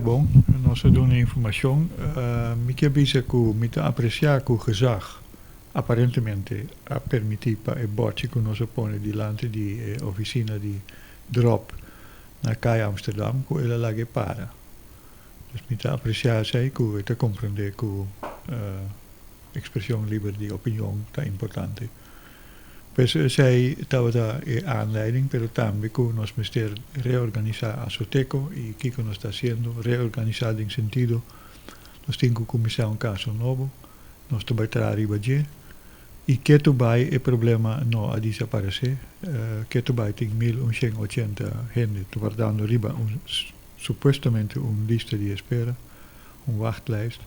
Bon, nos a duna informashon. Mi ke bisa ku mi ta apresiá ku gezag aparentemente a permití pa e bòchi ku nos a pone dilanti di e ofisina di drop na Kaya Amsterdam ku el a laga e para. Dus mi ta apresiá esei ku e ta komprendé ku ekspreshon liber di opinion ta importante. Pues esei tabata e aanleiding, pero tambe ku nos mester reorganisá Asoteko i kiko nos ta hasiendo, reorganisá den sentido nos tin ku kuminsá un kaso nobo, nos ta bai traha riba dje i ketu bai e problema no a disaparesé, ketu bai tin 1180 hende ta wardando riba un supuestamente un lista di espera, un wachtlijst,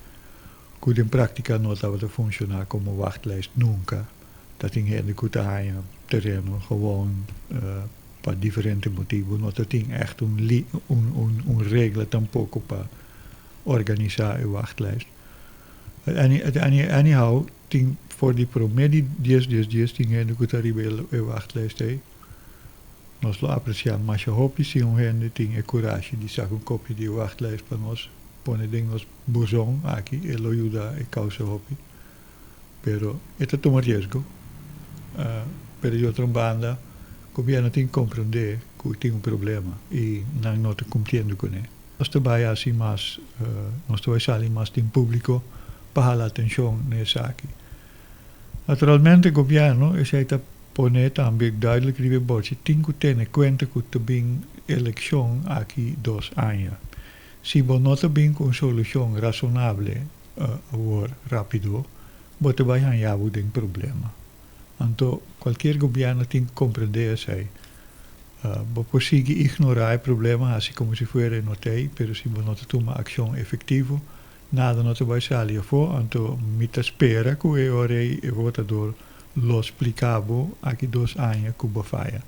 ku den práktika no tabata funshoná komo wachtlijst nunka. Ta tin hende ku ta haña tereno gewoon pa diferente motibu. No ta tin ègt un un un regla tampoko pa organisá e wachtlijst. Anyhow, tin for di promé di dies dies dies tin hende ku ta riba e wachtlijst ei. Nos lo apresiá masha hopi si un hende tin e kurashi di saka un kopia di e wachtlijst pa nos pone den nos buzon aki, e lo yuda e kousa hopi. Pero e ta tuma riesgo. Pero di otro banda, gobierno tin comprende cu tin un problema y nan no ta cumpliendo cune. Nos ta bay haci mas, nos ta bay sali mas den publico pa hala atencion na esaki. Naturalmente gobierno, esey ta pone tambe duidelijk riba e bordje, tin cu tene cuenta cu ta bin eleccion aki 2 aña. Si bo no ta bin cu un solucion razonable awor rapido, bo ta bay haya bo den problema. Anto, cualkier gobierno tin cu comprende esey. Bo por sigui ignora e problema, asina como si fuera no t'ey, pero si bo no ta tuma accion efectivo, nada no ta bay sali afo. Anto, mi ta spera cu e ora e votador lo splica bo aki 2 aña cu bo a faya.